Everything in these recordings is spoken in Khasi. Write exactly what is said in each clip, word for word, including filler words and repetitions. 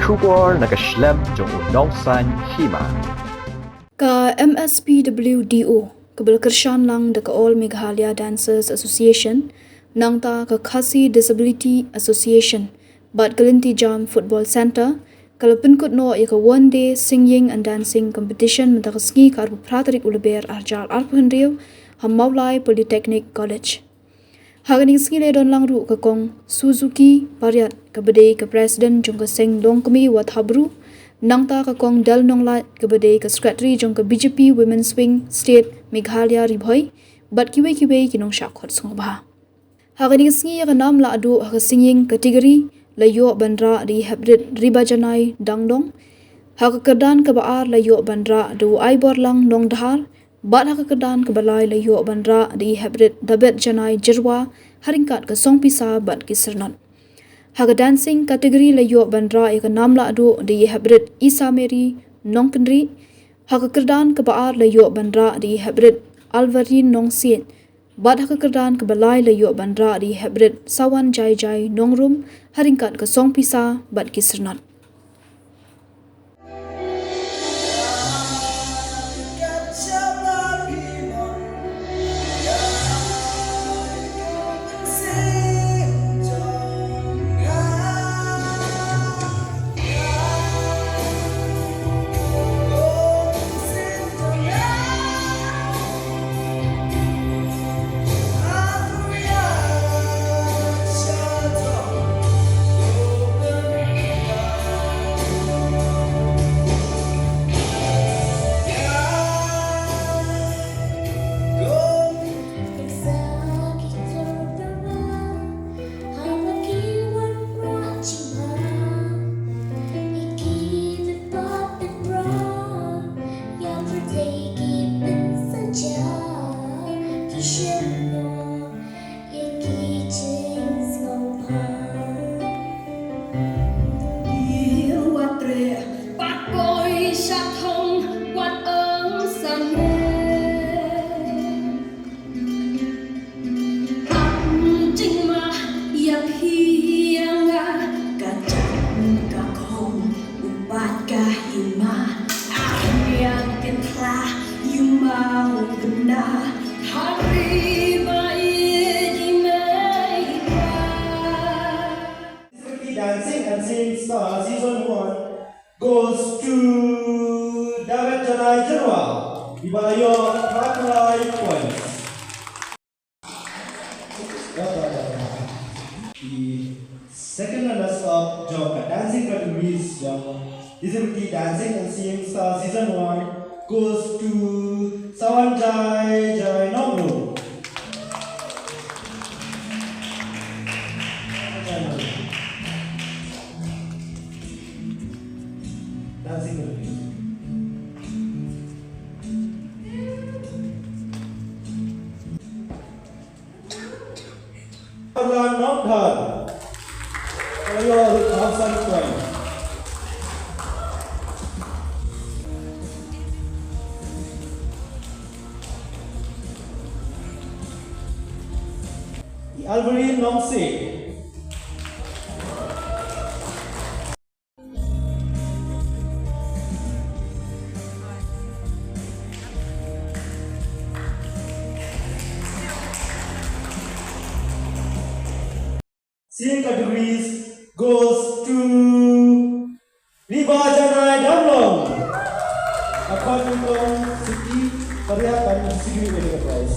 Khubor na ka shlem jong u nongsaiñ hima. Ka M S P W D O, kaba la kyrshan lang da ka All Meghalaya Dancers Association, nangta ka Khasi Disability Association, bad ka Lynti Jam Football Centre, ka la pynkut noh ïa ka One Day Singing and Dancing Competition mynta ka sngi, ka arphew phra tarik u Lber arhajar arphew hynriew, ha Mawlai Polytechnic College. Ha kane ka sngi la don lang ruh ka Kong Suzuki Pariat, kaba dei ka President jong ka Seng Longkmie Wathabru, nangta ka Kong Dal Nonglait, kaba dei ka Secretary jong ka B J P Women's Wing State Meghalaya Ri Bhoi, bad kiwei kiwei ki nongshah khot sngewbha. Ha kane ka sngi ïa ka nam lahduh ha ka singing category la ïoh ban rah da i heprit Ribajanai Dangdong. Ha ka kyrdan kaba ar la ïoh ban rah da u Aiborlang Nongdhar, bad ha ka kyrdan kaba lai la ïoh ban rah da i heprit Dabet Janai Jyrwa, ha ryngkat ka song pisa bad ki syrnot. Ha ka dancing category la ïoh ban rah ïa ka nam lahduh da i heprit Isa Mary Nongkynrih. Ha ka kyrdan kaba ar la ïoh ban rah da i heprit Alvarin Nongsiej. Bad ha ka kyrdan kaba lai la ïoh ban rah da i heprit Sawan Jai Jai Nongrum, ha ryngkat ka song pisa bad ki syrnot. Jingma ïa phi ïa nga, ka jan ka khong u pat ka hima. Ah, ïa ken khla ïu ma u bynda. Hari ba i ji mei ba. Dancing and Singing Star Season one goes to David Janai Jyrwa. Iba la ïoh phra points. The second runners up jong ka dancing categories jong Disability Dancing and Singing Star Season one goes to Sawan Jai Jai Nongrum. Dancing categories. Parlan Nongdhar. Ayo, half side point. I Alvary Nongse. Singing categories goes to Ribajanai Damlong. Apart from Siti Pariat and Siti Enterprise.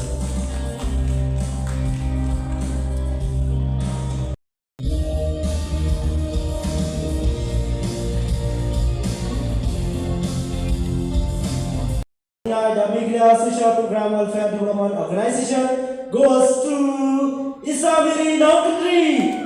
The Meghalaya Social Program Welfare Development Organization goes to Isamiri Nongkynrih.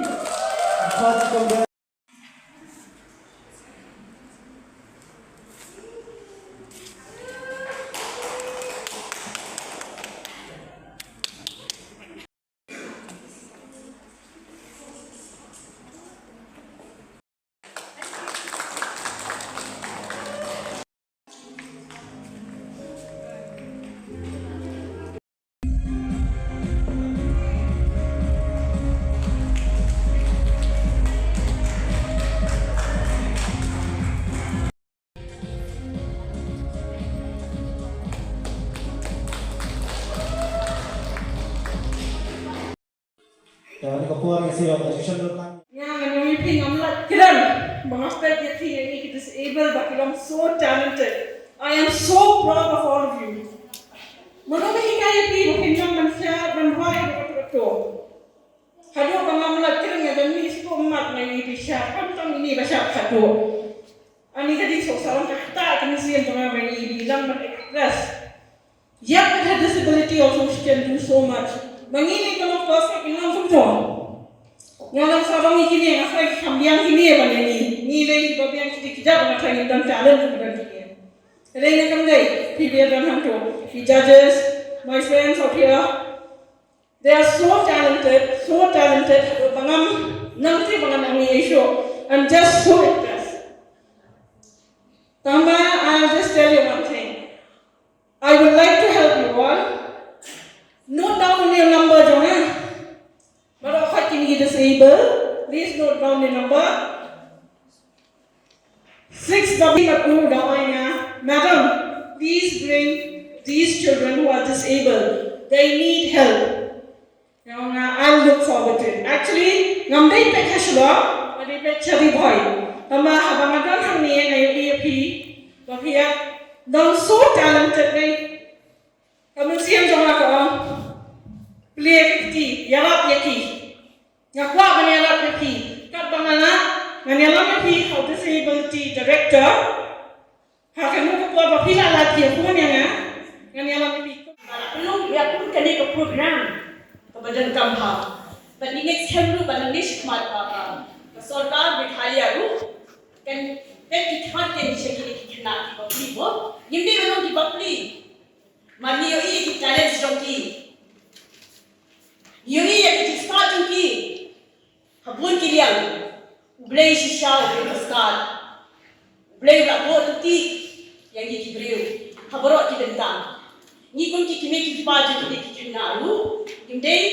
Ïa kane ka por nga sngew ka shisha lut lang. Nga ngan ong ïa phi, ngam lah kren ba nga peit ïa phi ïa ki disable ba ki long so talented. I am so proud of all of you. Mano ba hikai ïa phi ba phin nang ban shad ban rwai ba ka tu ka tu. Haduh ba ngam lah kren nga jan mih sku mat nga ïa phi shad, khamtam ine ba shad haduh. Ani ka dei soh sarong ka kata ka mynsiem jong nga ba ïa phi lang ban express. Yet with her disability also she can do so much. Ba ngi ne ka long first, ka long kumto. Nga long sarong ïa kine, nga khlem kham biang kine ba ne ngi. Ngi lei ba biang kine ki jait, nga khlem don talent ba don kine. Lei ne kam lei, phi biang don hangto. Phi judges, my friends out here, they are so talented, so talented. Ba ngam nang te ba ngan nang ïa shuh. I'm just so impressed. Tangba, I'll just tell you one thing. I would like to help you all. Note down your number jong nga. Baroh khat kine ki disable, please note down your number. Six double two double nine. Madam, please bring these children who are disabled. They need help. Nga ong, I'll look forward to it. Actually, ngam dei peit ha Shillong, nga dei peit sha Ri Bhoi. Tangba haba nga don hangne nga ïohi ïa phi ba phi ïa don so talented ne. Ka mynsiem jong nga ka ong, plie ïa ki, ïarap ïa ki. Nga kwah ban ïarap ïa phi. Katba nga lah, ngan ïalam ïa phi ha u disability director. Ha kano ka por ba phi la lait ïa phone ïa nga, ngan ïalam ïa phi. Ba la pynlong ïa kum kane ka program kaba donkam ha. Bad ngi ngeit skhem ruh ba nangne shakhmat ba ka sorkar Meghalaya ruh kan peit ki khmat ïa sha kine ki khynnah kiba pli mo. Ngim dei ban long kiba pli. Mar ngi ïohi ïa ki talent jong ki. Ngi ïohi ïa ki jingstad jong ki. Ha bun ki liang, U Blei shisha u dei uba stad. U Blei u la buh lynti ïa ngi ki briew ha baroh ki bynta. Ngi kum ki kmie ki kpa jong kine ki khynnah ruh, ngim dei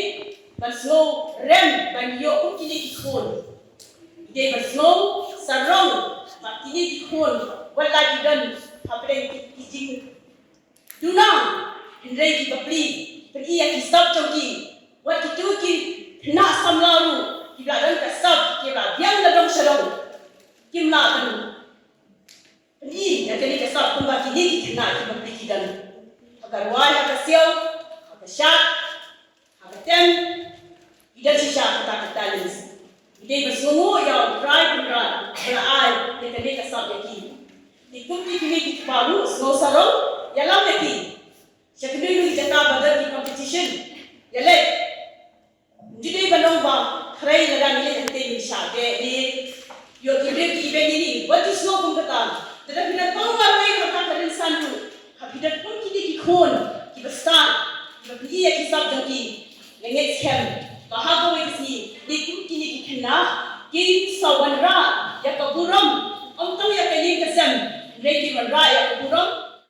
ban sngew rem ba ngi ïoh kum kine ki khun. Ngi dei ban sngew sarong ba kine ki khun, wat la ki don hapdeng ki, ki jing duna, hynrei ki bapli, pyn-i ïa ki sap jong ki. Wat kito ki khynnah samla ruh, kiba la don ka sap, kiba la biang na dong sha dong, kim lah ban pyn-i ïa kane ka sap kumba kine ki khynnah ki bapli ki don. Ha ka rwai, ha ka siaw, ha ka shad, ha ka tem, ki don shisha kata ka talent. Ngi dei ban sngewnguh ïa U Trai Kynrad ba la ai ïa kane ka sap ïa ki. Te kum ki kmie ki kpa ruh, sngew sarong, ïalam ïa ki. Sha kynduh kynduh ki jaka ba don ki competition, ïaleit. Ym ju dei ban long ba hynrei lada ngi leit hangtei ngin shah beh ne ïoh ki briew ki ibeiñ ïa ngi, wat ju sngew kum kata. Lada phi la tong marwei ha ka rynsan ruh, ha phi don kum kine ki khun kiba stad, kiba pyn-i ïa ki sap jong ki. Nga ngeit skhem ba ha kawei ka sngi, dei kum kine ki khynnah kin sa wanrah ïa ka burom. Ym tang ïa ka ïing ka sem, hynrei kin wanrah ïa ka burom